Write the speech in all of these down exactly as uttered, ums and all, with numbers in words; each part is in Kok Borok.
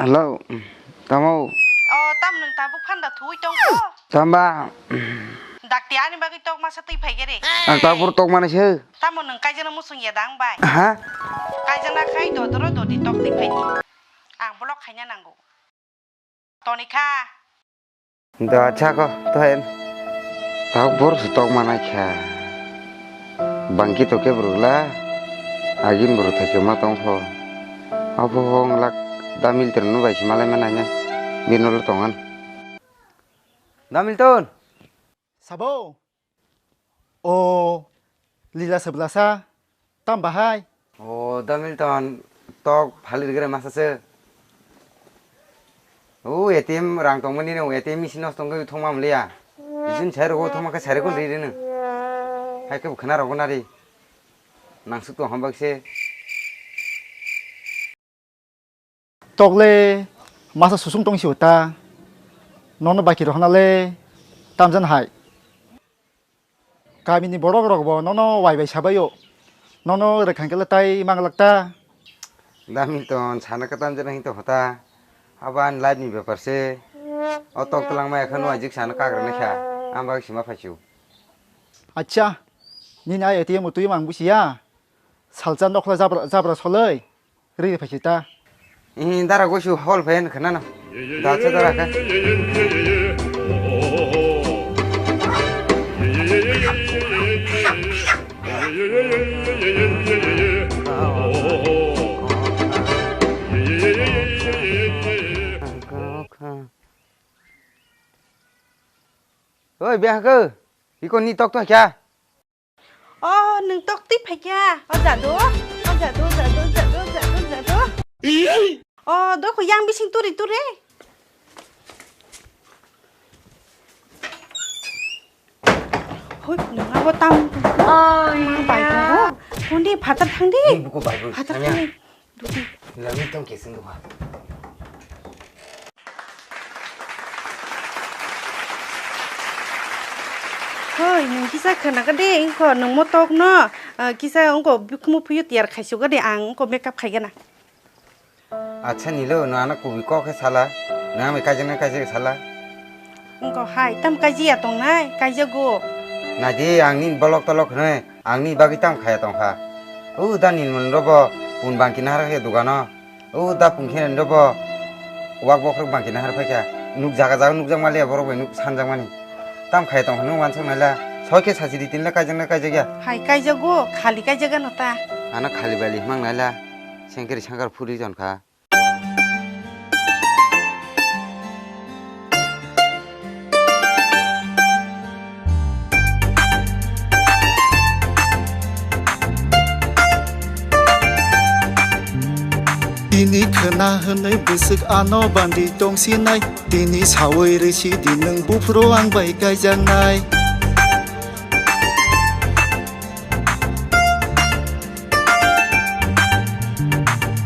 Hello, tamo? O, tamo nwng tabuk phanda thuwi tongkho? Chamba. Dakti ani bagwi tok masa twi phaigere. Ang tabuk tok manai se. Tamo nwng kaijana musung ya dang bai? Ha? Kaijana khai dodoro dodi tok twi phaidi. Ang block khaina nango. Tonikha. Da chako, to hen. Tabuk bor se tok manai kha. Bangki to ke brugla. Agin bro thai ke ma tong pho. Abo hong lak da Milton no bai se malai manai ne. Bino lo tongan. Da Milton. Sabo. O, Lila Sablasa, tam bahai? O, da Milton, tok phali rigre masa se. O, A T M rang tongmani no, A T M machine nos tongwi thongma mliya. Jin sai rogo thongma khe sai rogo ri ri no. Hai khe khna rogo na ri. Nangsuk tong hambak se. Tokle masa susung tong siu ta. Nono baki rohna le tamjan hai. Kamini borok rok bo nono wai bai sabaio. Nono rekhang kele tai manglak ta. Dami ton sana ka tamjan hin to hota. Aban live ni bepar se. O tok telang ma ekhan wajik sana kagra ne kha. Am bak sima phaisu. Acha. Nini ai A T M tui mang busiya. Salcha nokla jabra jabra soloi. Ri phai ta. Ih, dara gosu hol phayan khana na. Da cha dara ka. Oi, bia ka. Iko ni tok to kya? O, nwng tok twi phaikha. O jadu, o jadu, jadu, jadu, jadu, jadu. O, dokho yang bising turi turi. Hoi, nwng abo tam. Ai, mang bai ya. Thangdi, phatar thangdi. Ni buku bai bai, phatar thangya. Thangdi. Lami tong kesing ba. Hoi, nwng kisa khana ka de, ingkho nwng motok no, ah, kisa ongko bikhumu phuyu tiyar khaisuk de, ang ongko makeup khai gana. Acha nilo, no ano kubi kok khe sala, nang me kaijak na kaijak sala. Ongko hai, tam kaijia tongnai, kaijago. Naidi, ang ni bolok tolok hwnwi, ang ni bagwi tam khaya tongkha. O da ni mun robo, pun bangki nahar khe dugano. O da pungkhe ndo bo wak bokhorok bangkhe nahar phaikha. Nuk jaga jaga nukjak maliya borok bai nuk sanjak mani. Tam khai tong hwnwi wansuk naila. Soi khe sachi di tinla kaijak na kaijak ya. Hai kaijago, khali kaijak ano ta. Ano khali bali himang naila. Sengkri sangkar phuri jon kha. Tini khwna hwnwi bwswk ano bandi tongsinai, tini sawi rwsidi nwng buphuru ang bai kaijaknai.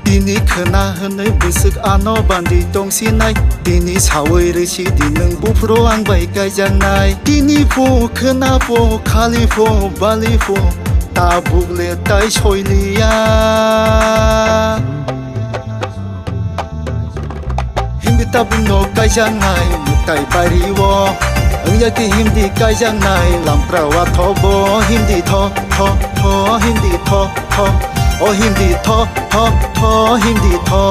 Tini khwna hwnwi bwswk ano bandi tongsinai, tini sawi rwsidi nwng buphuru ang bai kaijaknai. Tini phu khwna phu khali phu bali phu tabuk le tai soiliya. Hindi tabukno kaijaknai mwtai bario. Wngya khe hindi kaijaknai lampra wathobo. Hindi tho, tho, tho, hindi tho, tho. O hindi tho, tho, tho, hindi tho.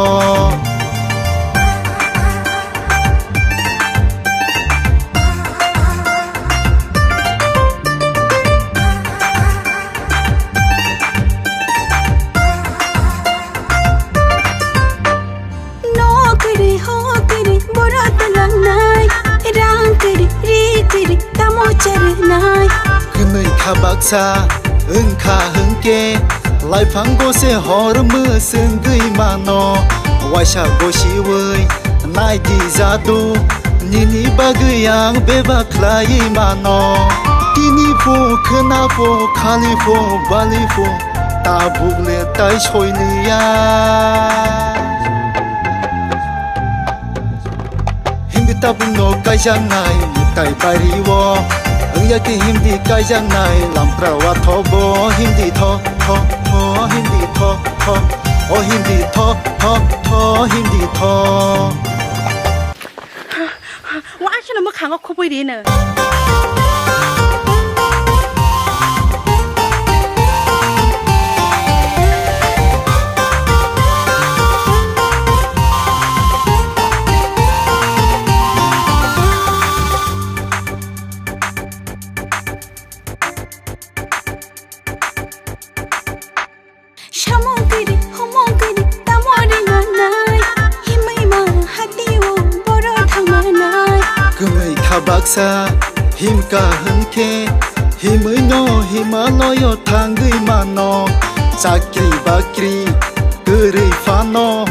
No kwrwi ho kwrwi borok twlangnai, rang kwrwi ri kwrwi tamo charwnai. Hwnwi kha baksa wngkha hwnkhe, laiphango se hor mwswngwi mano, waisa gosiwi naidi jadu, nini bagwi ang bebak khlaiwi mano. Tini phu khwna phu khali phu bali phu tabuk le tai soiliya. Hindi tabukno kaijaknai mwtai bario. Wngya khe hindi kaijaknai lampra wathobo. Hindi tho, tho, tho, hindi tho, tho. O hindi tho, tho, tho, hindi tho. Wa aswkno mwkhango khupui rino. Samung kiri, humung kiri, tamo ri manai. Himai ma hati o boro thang manai. Kwmwi kha baksa himka hwnkhe, himwi no Himalaya thangwi mano. Chakri bakri kwrwi phano,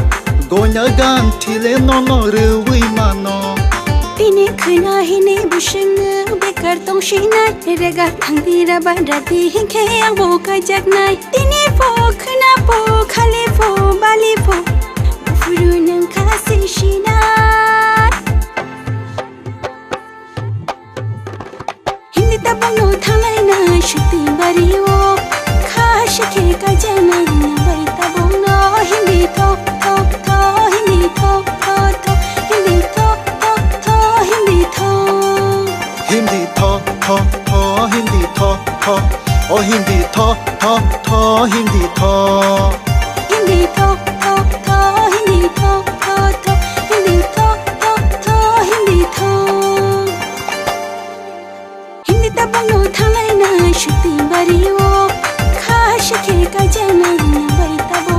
gonya ganthi le nono rwwi mano. Tini khwna hini buswngno bekar tongsinai, rega thangdi raba rati hinkhe ang bo kaijaknai. Tini pho khwna pho khali pho bali pho, buphuru nang kha se sinai. Hindi tabangno thanglaina shooting bario, kha shikhe kaijaknai nang bai tabangno. Hindi tho, tho, tho, hindi tho, tho, tho, hindi tho, tho, tho, hindi tho. Hindi tho, tho, tho, hindi tho, tho. O hindi tho, tho, tho, hindi tho. Hindi tho, tho, tho, hindi tho, tho, tho. Hindi tho, tho, tho, hindi tho. Hindi tabangno thanglaina shooting bario, kha shikhe kaijaknai nang bai tabang.